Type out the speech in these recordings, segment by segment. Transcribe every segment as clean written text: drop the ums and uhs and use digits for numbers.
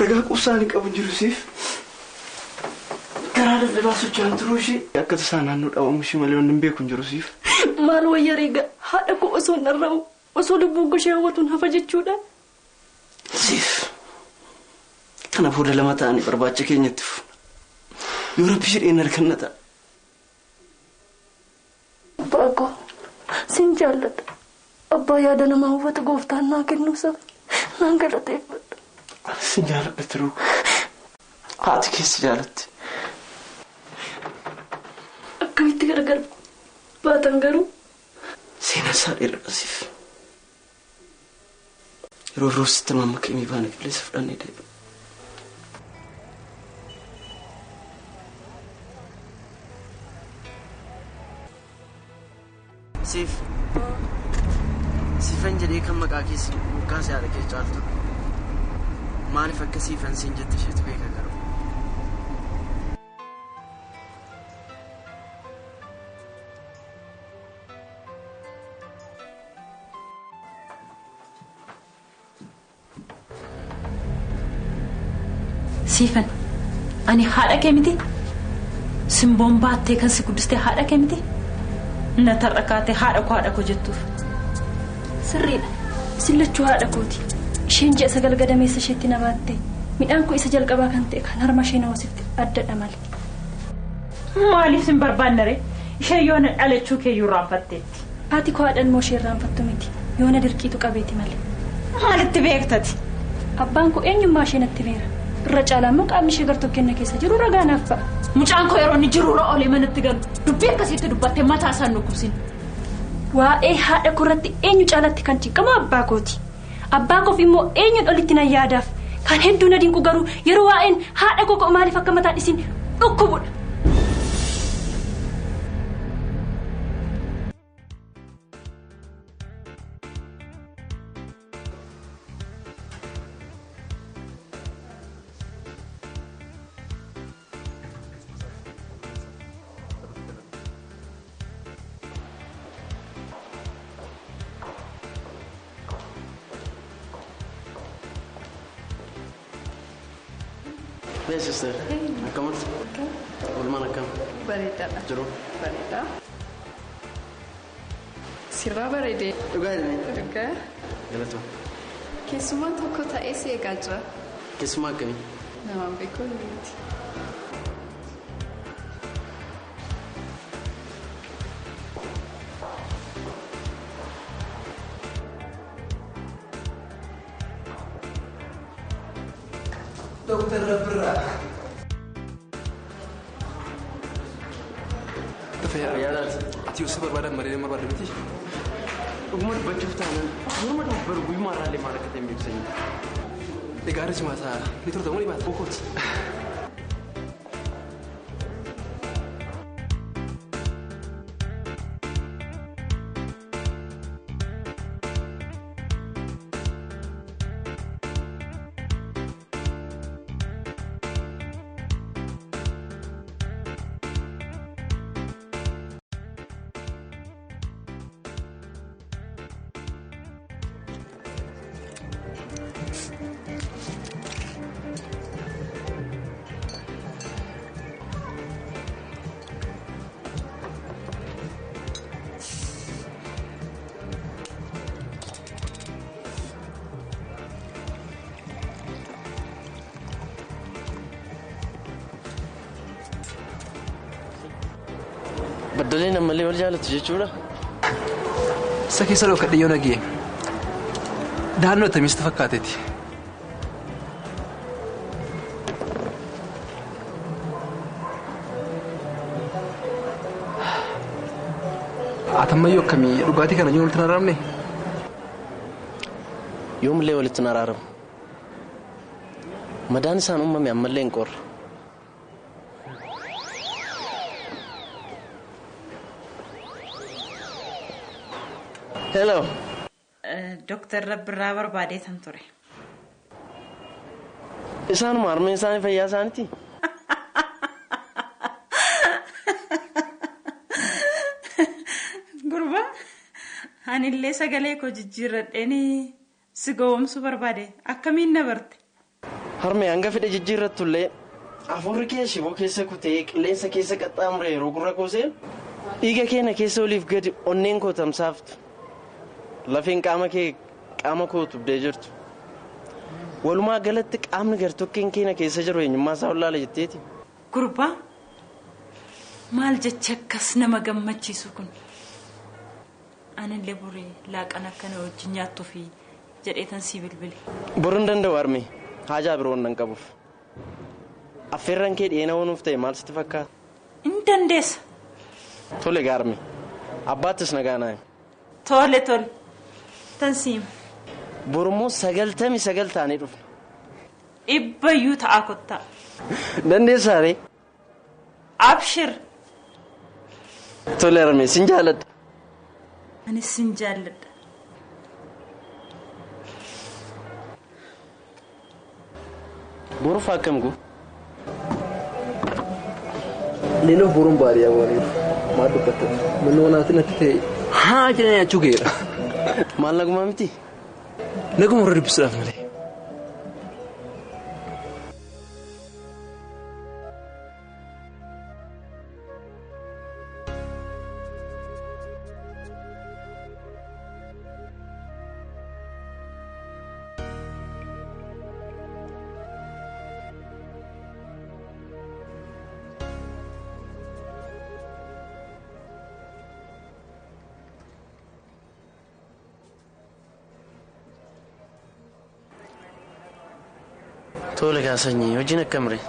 Ragaa quubsaan hin qabu jiru siif. Karaa daldalaa socho'an turuu ishee akka tasaa naannoo dhabamu ishee malee wanni hin beeku hin jiru siif. Maal wayya reega haadha koo osoo hin dharra'u osoo lubbuun goshee hawwatuun hafa jechuudha. Siif. Kana booda lama ta'anii barbaacha keenyatti fufna. Yoo rabbi jedheen harkanna ta'a. Abbaa koo sin jaalladha. Abbaa yaada namaa hubatu gooftaan naa kennuusaaf naan galateeffadha. Sin jaalladha turuu. Haati keessa jaalatti. Akkamitti gargar baatan garuu? Seenaa isaa dheeradha siif. Yeroo biroo sitti mammakee baana qilleensa fudhannee deebi'a. Siif. Siifan jedhee kan maqaa keessi mukaas yaada kee caaltu. Maaliif akka siifan siin jette isheetu beeka garuu. Siifan, ani haadha kee miti? Simboon baattee kan si guddistee haadha kee miti? Na tarra kaatee haadha koo jettuuf. Sirriidha. Isin lachuu haadha kooti. Isheen ji'a 9 gadameessa isheetti na baatte. Midhaan koo isa jalqabaa kan ta'e kan harma ishee na hoosifte addadha malee. Maaliif sin barbaanne ree? Isheen yoona dhalachuu kee iyyuu irraanfatteetti. Haati koo haadha ilmoo ishee irraanfattu miti. Yoona dirqiitu qabeeti malee. Maalitti beektati? Abbaan koo eenyummaa ishee natti beera. Irra caalaa immoo qaamni ishee gartokkenna keessa jiru ragaa naaf ba'a. Mucaan koo yeroo inni jiruura oolee manatti galu dubbii akkasitti dubbattee mataa isaan dhukkubsin. Waa'ee haadha koo irratti eenyu caalatti kan cinqamu abbaa kooti. Abbaa koof immoo eenyuun olitti na yaadaaf. Kan hedduu na dinqu garuu yeroo waa'een haadha koo maaliif akka mataan isin dhukkubudha. Hey sister, akkam ooltu? Oolmaan akkam? Bareedaadha. Jiru? Bareedaa. Sirraa bareedee. Dhugaa jedhame. Dhugaa. Galatoo. Keessummaan tokko taa'ee si eegaa jira. Keessummaa akkamii? Namaan beekuu miti. Dooktar Rabbirraa. Ati osoo barbaadan malee nama barbaadu miti. Dhuguma dubbachuuf taanaan morma dubbaru guyyuma irraallee maal akka ta'e hin beeksisanii. Egaa aris maasaa ni turta moo ni baata? Bokooti. Baddaleen ammallee wal jaalatu jechuudha. Isa keessa dhokadhe yoo nagee dahannoo attamitti fakkaateeti. Atammayyoo akkamii dhugaatii kana yoo walitti hin araaramne? Yoomillee walitti hin araaramu. Madaan isaan uumame ammallee hin qorre. Hello. Dooktar Rabbirraa barbaadeetan ture. Isaanuma harmeen isaanii fayyaa isaaniiti. Gurbaa anillee sagalee koo jijjiirradheen si gowwoomsuu barbaade akkamiin na barte? Harmee hanga fedhe jijjiirrattu illee hafuurri kee shiboo keessa kutee qilleensa keessa qaxxaamure yeroo gurra koosee dhiiga keenya keessa oliif gadi onneen koo tamsaaftu. Lafeen qaama kee qaama koo tubdee jirtu. Walumaa galatti qaamni gartokkeen keenya keessa jiru eenyummaa isaa wallaala jetteeti. Gurbaa maal jecha akkas nama gammachiisu kun? Anillee borii laaqana akkana wajjin nyaattuufi jedheetan sii bilbile. Boruu hin danda'u harmee haajaa biroo nan qabuuf. Affeerran kee dhiyeena oonuuf ta'e maal sitti fakkaata? Hin dandeessa. Tole gaarme abbaattis nagaa naayi. Tole tole tan siima. Borummoo 99 ta'anii dhufna. 100 ta'a kottaa. Dandeessaa ree? Abshir. Tole harmee sin jaalladha. Anis sin jaalladha. Boruuf akkam guu? Leenoo boruun baadiyyaa bu'aniiru. Maal dubbatta? Manni wanaatiin natti ta'e haa jedhanii nyaachuu ga'eera. Maal nagumaa miti? Naguma warra dubbisuudhaaf malee. Tole gaasanyii hojiin akkam ree?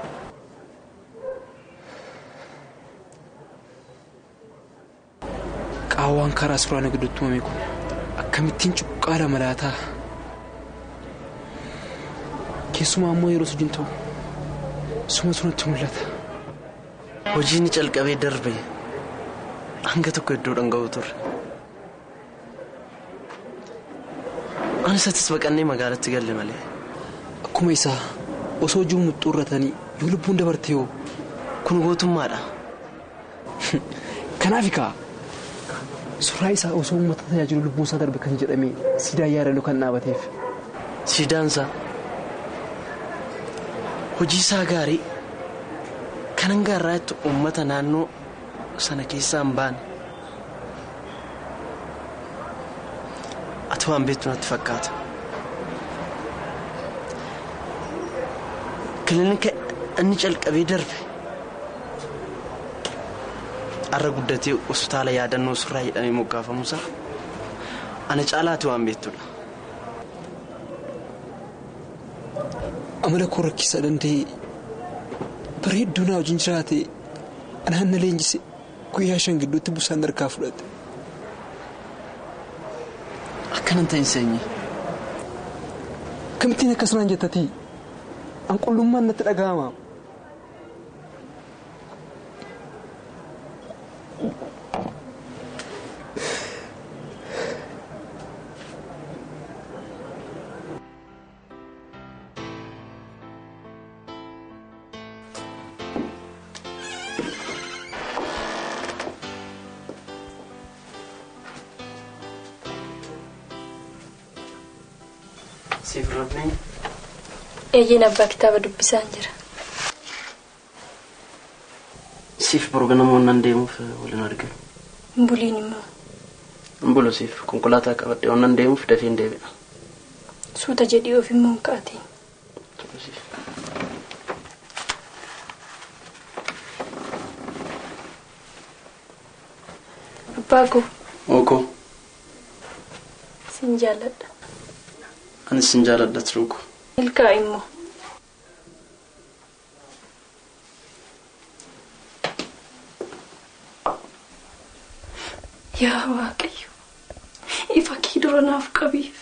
Qaawwaan karaa suuraan gidduutti uumame kun akkamittiin cuqqaala malaataa? Keessumaa immoo yeroo hojiin ta'u suma sunatti mul'ata. Hojiin calqabee darbe hanga tokko iddoo dhanga'u turre. Anis atis baqannee magaalatti galle malee. Akkuma isaa osoo jiru muxxuurratanii yoo lubbuun dabarte yoo kun gootummaadha. Kanaaf egaa suuraa isaa osoo uummata tajaajilu lubbuun isaa darbe kan jedhame siidaa yaadannoo kan dhaabateef. Siidaan isaa hojii isaa gaarii kan hanga har'aatti uummata naannoo sana keessaa hin baane. Ati waan beektu natti fakkaata. Kilinika inni calqabee darbe har'a guddatee hospitaala yaadannoo surraa jedhamee moggaafamuusaa ana caalaati waan beektudha. Amala koo rakkisaa danda'e bara hedduu naa wajjin jiraate anaan na leenjise guyyaa 5 gidduutti busaan harkaa fudhate. Akkanan ta'in seenyi. Akkamittiin akkasunaan jettatii? Anqullummaan natti dhaga'ama. Siif rabnee? Eeyyeen abbaa kitaaba dubbisaan jira. Siif boru ganama nan deemuuf waliin arginu. Hin buliin immoo. Hin bulu siif konkolaataa qabadhee waan deemuuf dafee hin deebi'a. Suuta jedhii of immoo hin ka'atiin. Abbaa koo. Ookoo. Sin jaalladha. Anis sin jaalladha Tiruukoo. Milkaa immoo. Yaa Waaqayyo, ifa kee dura naaf qabiif,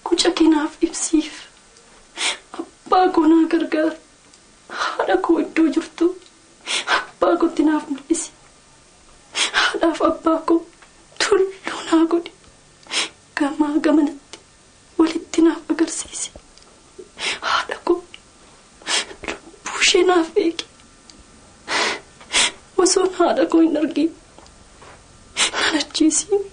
guca kee naaf ibsiif, abbaa koo naa gargaar, haadha koo iddoo jirtu, abbaa kootti naaf mul'isi, haadhaaf abbaa koo tulluu naa godhi, gamaa gamanatti walitti naaf agarsiisi, haadha koo lubbuu ishee naaf eegi, osoon haadha koo hin argin. Nan ajjeesiin.